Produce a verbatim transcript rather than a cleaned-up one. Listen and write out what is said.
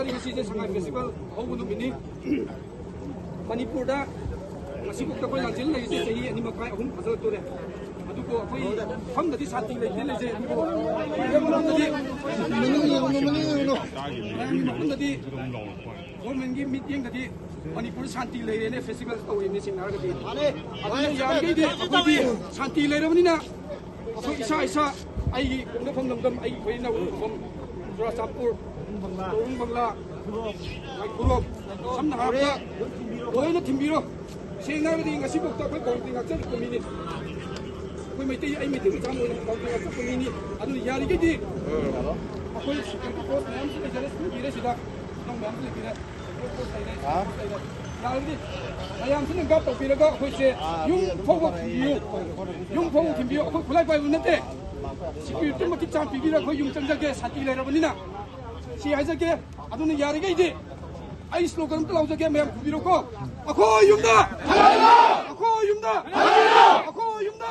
ꯉꯁꯤꯁꯦ ꯁꯉꯥꯏ ꯐꯦꯁꯇꯤꯚꯦꯜ ꯍꯧꯕ ꯅꯨꯃꯤꯠꯅꯤ꯫ ꯃꯅꯤꯄꯨꯔꯗ ꯉꯁꯤꯐꯥꯎꯗ ꯑꯩꯈꯣꯏ ꯂꯥꯟꯖꯦꯜ ꯂꯩꯔꯤꯁꯦ ꯆꯍꯤ ꯑꯅꯤ ꯃꯈꯥꯏ, ꯑꯍꯨꯝ ꯐꯥꯖꯤꯜꯂꯛꯇꯣꯔꯦ꯫ ꯑꯗꯨꯕꯨ ꯑꯩꯈꯣꯏ ꯃꯐꯝꯗꯗꯤ ꯁꯥꯟꯇꯤ ꯂꯩꯇꯦ ꯂꯩꯖꯩ, ꯑꯗꯨꯕꯨ ꯃꯐꯝꯗꯗꯤ, ꯃꯐꯝꯗꯗꯤ ꯒꯣꯔꯃꯦꯟꯒꯤ ꯃꯤꯠꯌꯦꯡꯗꯗꯤ ꯃꯅꯤꯄꯨꯔꯗ ꯁꯥꯟꯇꯤ ꯂꯩꯔꯦꯅꯦ, ꯐꯦꯁꯇꯤꯚꯦꯜ ꯇꯧꯔꯤꯕꯅꯤ ꯁꯦꯡꯅ ꯍꯥꯏꯔꯒꯗꯤ꯫ ꯑꯗꯨꯅ ꯌꯥꯔꯤꯈꯩꯗꯤ ꯑꯩꯈꯣꯏꯗꯤ ꯁꯥꯟꯇꯤ ꯂꯩꯔꯕꯅꯤꯅ ꯑꯩꯈꯣꯏ ꯏꯁꯥ ꯏꯁꯥ, ꯑꯩꯒꯤ ꯄꯣꯛꯅꯐꯝ ꯂꯝꯗꯝ, ꯑꯩꯒꯤ ꯈꯣꯏꯔꯤ ꯅꯥꯎꯔꯤ ꯃꯐꯝ ꯆꯨꯔꯥꯆꯥꯟꯄꯨꯔ, ꯇꯧꯕꯨꯡ ꯕꯪꯂꯥ, ꯉꯥꯏꯈꯨꯔꯣꯛ, ꯁꯝꯅ ꯍꯥꯏꯔꯕꯗ ꯂꯣꯏꯅ ꯊꯤꯟꯕꯤꯔꯣ꯫ ꯁꯦꯡꯅ ꯍꯥꯏꯔꯒꯗꯤ ꯉꯁꯤꯐꯥꯎꯗ ꯑꯩꯈꯣꯏ ꯕꯥꯎꯟꯗ꯭ꯔꯤ ꯉꯥꯛꯆꯔꯛꯄ ꯃꯤꯅꯤ꯫ ꯑꯩꯈꯣꯏ ꯃꯩꯇꯩ, ꯑꯩ ꯃꯩꯇꯩ ꯃꯆꯥ ꯑꯃ ꯑꯣꯏꯅ ꯕꯥꯎꯟꯗ꯭ꯔꯤ ꯉꯥꯛꯆꯔꯛꯄ ꯃꯤꯅꯤ꯫ ꯑꯗꯨꯅ ꯌꯥꯔꯤꯈꯩꯗꯤ ꯑꯩꯈꯣꯏ ꯁꯦꯀ꯭ꯌꯨꯔꯤꯇꯤ ꯐꯣꯔꯁ ꯃꯌꯥꯝꯁꯨ ꯂꯩꯖꯔꯦ, ꯁꯤꯐꯥꯏ ꯂꯩꯔꯦ, ꯁꯤꯗ ꯅꯪ ꯃꯌꯥꯝꯁꯨ ꯂꯩꯕꯤꯔꯦ꯫ ꯌꯥꯔꯒꯗꯤ ꯃꯌꯥꯝꯁꯤꯅ ꯒꯥꯔꯗ ꯇꯧꯕꯤꯔꯒ ꯑꯩꯈꯣꯏꯁꯦ ꯌꯨꯝ ꯐꯥꯎꯕ ꯊꯤꯟꯕꯤꯌꯨ, ꯌꯨꯝ ꯐꯥꯎꯕ ꯊꯤꯟꯕꯤꯌꯨ꯫ ꯑꯩꯈꯣꯏ ꯈꯨꯠꯂꯥꯏ ꯄꯥꯏꯕ ꯅꯠꯇꯦ, ꯁꯦꯀ꯭ꯌꯨꯔꯤꯇꯤ ꯃꯇꯤꯛ ꯆꯥꯅ ꯄꯤꯕꯤꯔꯒ ꯑꯩꯈꯣꯏ ꯌꯨꯝ ꯆꯪꯖꯒꯦ, ꯁꯥꯟꯇꯤ ꯂꯩꯔꯕꯅꯤꯅ꯫ ꯁꯤ ꯍꯥꯏꯖꯒꯦ꯫ ꯑꯗꯨꯅ ꯌꯥꯔꯤꯈꯩꯗꯤ ꯑꯩ ꯁ꯭ꯂꯣꯒꯟ ꯑꯝꯇ ꯂꯥꯎꯖꯒꯦ, ꯃꯌꯥꯝ ꯈꯨꯝꯕꯤꯔꯣꯀꯣ꯫ ꯑꯩꯈꯣꯏ ꯌꯨꯝꯗ! ꯑꯩꯈꯣꯏ ꯌꯨꯝꯗ! ꯑꯩꯈꯣꯏ ꯌꯨꯝꯗ!